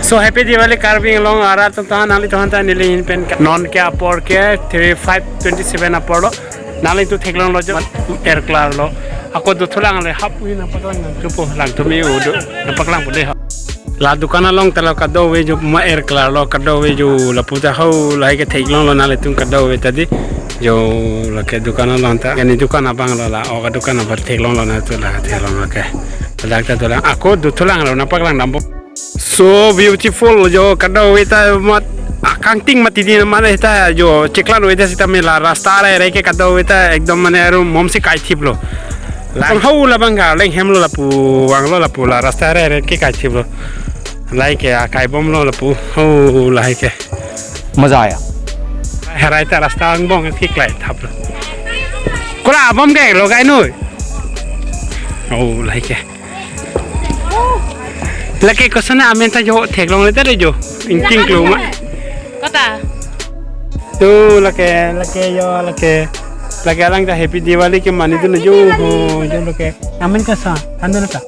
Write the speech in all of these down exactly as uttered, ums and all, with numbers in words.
So happy Diwali Karbi Anglong arat atum ta, nanglitum aphan ta neli ahin pen non ke apor ke three five twenty seven apor lo. Nanglitum theklonglo jo, air clear lo. Ako dothulang le hap ui nangpaklang nangtupo, langtum me-o do, nangpaklangpo de ha. La dukan along ta lo kadokave jo ma air clear lo, kadokave jo lapu ta ho lahai ke theklonglo nanglitum kadokave ta di. Jo lake dukan along ta, kani dukan abang lo la, o ka dukan abang theklonglo nangtum la theklonglo ke. Ladak ta dolang, ako dothulang lo nangpaklang dampo. So beautiful jo kadokave ta mat akangting mati di mane ta jo chiklo ave ta sitame la rasta arai arai ke kadokave ta ekdom mane aru mom si kaithip lo. La hau labang ka leng hem lo lapu vang lo lapu la rasta arai arai ke kaithip lo. Lahai ke akai bom lo lapu ho lahai ke. मजा आया। Herai ta rasta angbong ke klai thap lo. Kora bom ke lo kai noi. Oh lahai ke. Lake koson amen ta jo theklongle ta le jo. Ingting klo ma. Kota. Tu lake, lake jo, lake. Lake alang ta happy Diwali ke mani tu le jo. Ho, jo lake. Amen koson? Anu ta.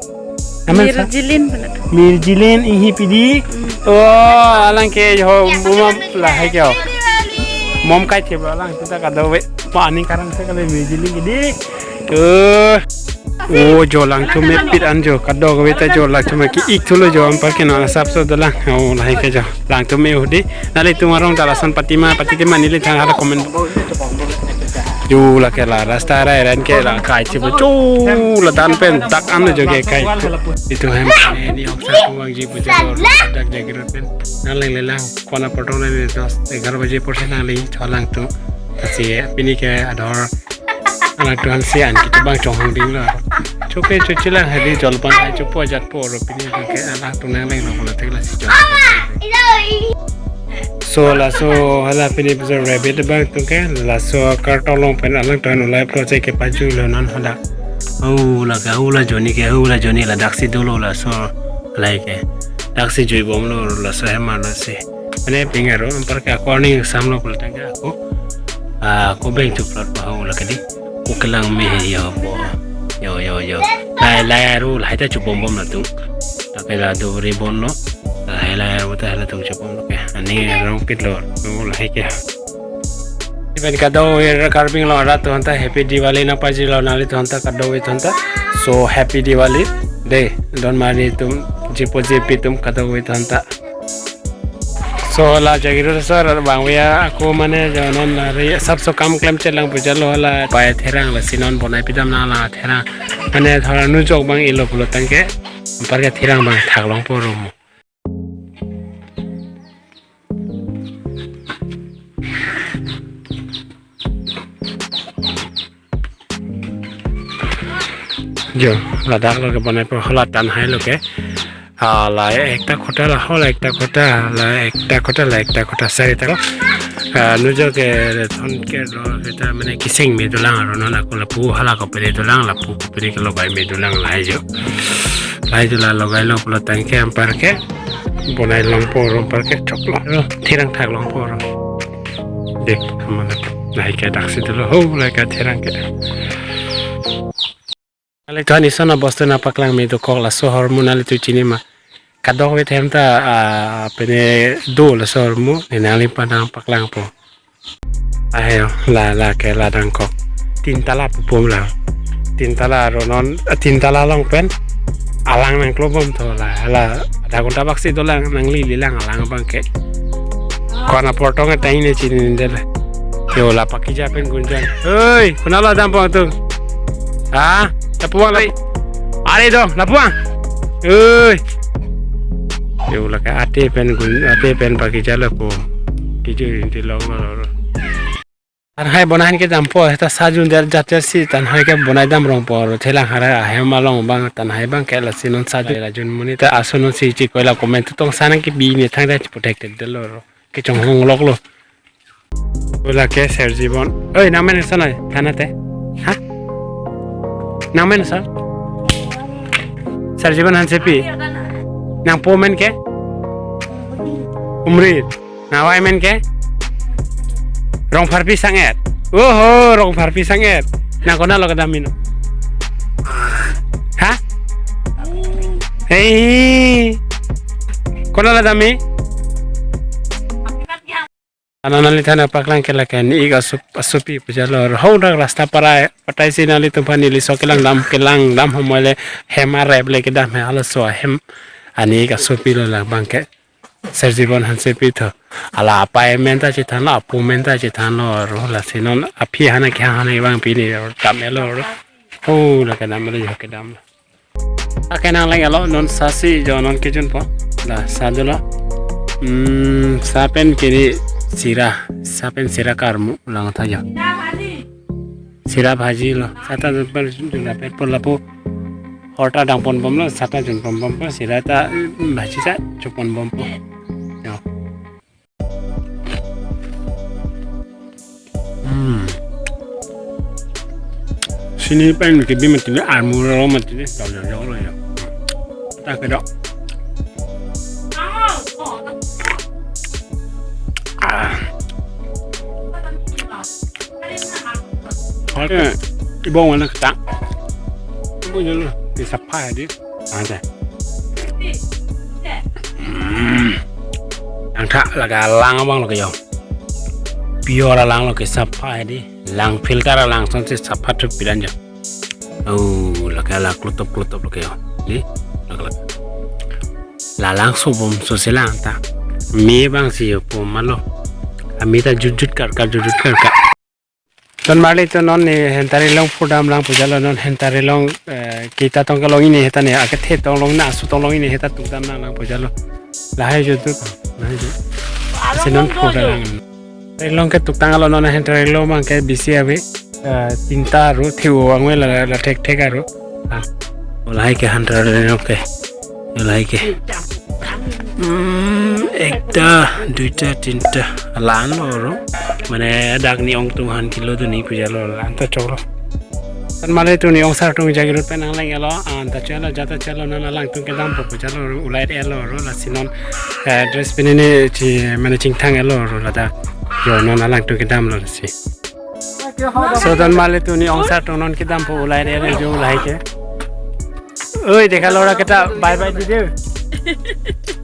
Amen sa? Mirjilin pala. Mirjilin inghi pidi. Oh, alang ke jo buma lahai ke. Mom kaithip lo alang tu ta kadokave. Pa aning karang sa kali Mirjilin ke di. Tu. Oh, jo langtum mepit an jo, kadokave ta jo langtum ke ik thulo jo, anpar ke non asap so dolang. Oh, lahai ke jo. Langtum me-o di. Nanglitum arong ta lason pati ma, pati te ma neli thang hala comment. Jo lake la rasta arai arai ke la kaithip cho ladak pen dak an jo ke kai. Itum hem ni ok sa kumang ji puja lo dak jagi rot pen. Nang leng le lang kona potong le dos egar baje apor si nang leng cholang tu. Asi pini ke ador anak tuan si an kita bang chonghong ding lo. Choke chochilang hadi jolpan hai chopo jat po ro pini ke anak tu nang leng lo kola thek la si jolpan. So laso hala pini puja rabbit bang tu ke laso kartolong pen alang tuan ulai project ke paju lo non hala. Oh, lake hula joni ke hula joni ladak si dolo laso lahai ke. Dak si jui bom lo laso hem arlo si. Mane ping aro anpar ke ako arni exam lo pulotang ke ako. Ah, ako beng tu plot pa ho lake di. Ako kelang me he yo bo. Yo, yo, yo. Lahai, lahai aru lahai ta chubom bom latum. Lake la do ri bon lo. Lahai, lahai aru ta latum chubom lo ke. Ani rong pit lo. Lo lahai ke. Iben kadokave Karbi Anglong arat atum aphan ta happy Diwali nangpajirlo nanglitum aphan ta kadokave atum aphan ta. So happy Diwali. De, don mani atum, jipo jipi atum kadokave atum aphan ta. So la jagi rot so bang via ako mane jo non hari sap so kam klem chelang puja lo la pai therang lasi non bonai pidam nang la therang. Mane thora nujok bang ilo pulotang ke. Anpar ke therang bang theklongpo ro mo. Jo, ladak lo ke bonai po hala Tanhai lo ke. Ah, la ekta kota la hala ekta kota, la ekta kota, la ekta kota, sari ta lo. Ah, nujok ke thon ke lo kita mane kiseng me dolang aro non ako lapu hala kopine dolang lapu kopine ke logai me dolang lahai jo. Lahai jo la logai lo pulotang ke anpar ke. Bonai longpo ro anpar ke choklo. Ro, therang theklongpo ro. Dek, mana. Lahai ke dak si dolo. Ho, lahai ke therang ke. Nanglitum aphan ison abostu nangpaklang me dokok laso ahormu nanglitum chini ma. Kadokave ahem ta, ah, pine do laso ahormu. Ne nanglitum aphan nangpaklangpo. Ahe, la, la ke la dangkok. Tin tala pupum la. Tin tala aro non, ah, tin tala along pen. Alang nangklobom tho la, la. Adha ghonta bak si dolang nanglili lang alang abang ke. Kona portong ta ne chinine le. Yo la pakija pen Gunjan. Hei, konat lo dampo atum? Ha? Lapu vang la. Are do, lapu vang. Hei. Yo lake ate pen Gun, ate pen pakija lapu. Kiju inti long lo. Tanhai bonai ke dampo, ta sajun der jat si Tanhai ke bonai dam rongpo, thelang hara ahem along bang Tanhai bang ke lasi non sajun la jun muni ta aso non si chikoi la comment tong sana ke bi ne thang da protected de lo. Kechonghong lok lo. Bola ke Serjibon. Oi, nang men sana thana te. Ha? Nang men sa? Serjibon Hansepi. Nangpo men ke? Umrit. Nang vai men ke? Rongpharpi Sanget. Oho, Rongpharpi Sanget. Nang konat lo kedam mino? Ha? Hei. Kola la dami? Anang neli than apaklang ke lake ne-ik asopi, asopi pujalo. Hau dak rasta parai, patai si nelitum aphan neli so kelang dam, kelang dam homoi le hem arep le kedam he, halaso ahem, ne-ik asopi lo labang ke. Sir Jibon Hansepi tho. Hala apai amen ta chethanlo, apo amen ta chethanlo, ro lasi non aphi hana kehang hana abang pini ro dam-etlo ro. Ho, la kedam-etlo, jo kedam. Ake nang lang-etlo, non sa si jo non kejunpo. La sa dolo. Hmm, sa pen kiri sira, sa pen sira karmu lang tha jo. Sira bhaji lo. Sa ta jun per jun la per po lapu. Hor ta dang pon bomlo, sa ta jun pon bompo, sira ta, eh, bhaji ta chok pon bompo. Jo. Hmm. Sini pen kebi mati ni, armu ro mati ni, dam jo jo lo jo. Ta kedo. Ah. Oke, ibong mana kita? Ibong dulu, di sapa ya di? Ada. Hmm. Langtha, laga lang abang lo ke jo. Pure alang lo ke sapa ya di. Lang filter alang son si sapa thup pidan jo. Oh, lake la klotop klotop lo ke jo. Di, lake lake. La langso bomso si lang ta. Me abang si jo pom malo. Ame ta jutjut karkar, jutjut karkar. Ton marli to non ne Hentari Long pudam lang pujalo, non Hentari Long, eh, kita tong kelong ini heta ne, ake the tong long na, asu tong long ini heta tukdam nang lang pujalo. Lahai jo tu, lahai jo. Si non pudam lang. Hentari Long ke tuktang alo non Hentari Long abang ke bisi ave, eh, tinta aro, the-o abang ave la, la thekthek aro. Ah. Lahai ke Hentari Long ke. Lahai ke. Hmm, ekta, duita, tinta. Lan lo ro. Mane dak ne-ong atum aphan kilo dun-ik pujalo, lan ta choklo. Ton marli to ne-ong sartung Jagiroad pen nang lang-etlo, an ta chelo, ja ta chelo, non alangtum kedampo pujalo ro, ulai-etlo ro, lasi non, eh, dress pinine chi, mane chingthang-etlo ro, ladak. Jo non alangtum kedamlo si. So ton marli to ne-ong sartung non kedampo, ulai-et jo lahai ke. Oi, dekha lo ra kita, bye bye di de.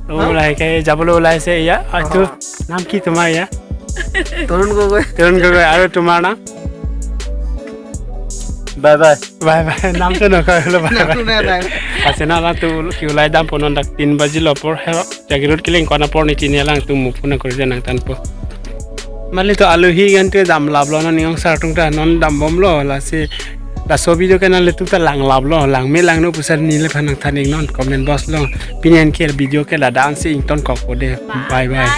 Oh, lahai ke, jabolo ulai se ya. Atu, নাম কি তোমাৰ ya? তৰুণ গগৈ। তৰুণ গগৈ, আৰু তোমাৰ নাম? Bye bye. Bye bye, নামটো নকয় বোলে, bye bye. নামটো নাই, নাই। Ase na alangtum ke ulai dampo, non dak tin bajilo apor he. Jagiroad keleng ko-an apor ne chini, alangtum muphuna kori ja nang thanpo. Marli to alohi kan te damlaplo, non ne-ong sartung ta non dambomlo, lasi laso video ke nanglitum ta langlaplo, langme langno pu sar neliphan nang than-ik non comment box along. Pini an ke video ke ladak-an si ingtonkokpo de. Bye bye.